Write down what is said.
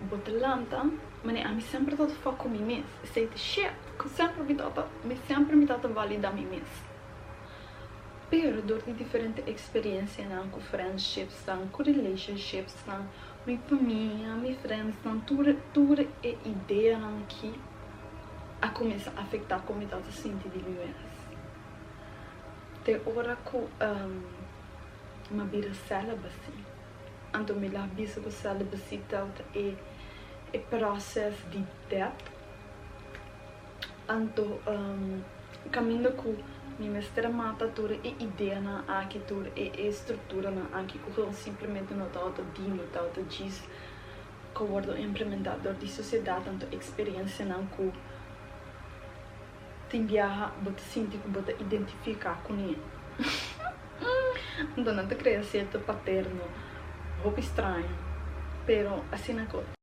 Bo ta lanta, mane ami semper tabata fuck ku mi mes. Esei ta shit, ku semper mi tabata, mi semper mi tabata valida mi mes. Pero dor di diferente eksperensianan ku friendshipsnan, ku relationshipsnan, mi famia, mi friendsnan, tur tur e ideanan aki a kuminsá afektá kon mi tabata sinti di mi mes. Te ora ku mi a bira celibacy. Anto mi la bisa ku celibacy tabata e e process di death. Anto kaminda ku mi mester a mata tur e ideanan aki, tur e e strukturanan aki ku gewoon simplemente no tabata di mi, tabata djis ku a wòrdu implementá dor di sosiedat, anto eksperensianan ku tin biaha bo ta sinti ku bo ta identifiká kuné. Anto nan ta krea sierto paterno hopi straño, pero asina ku.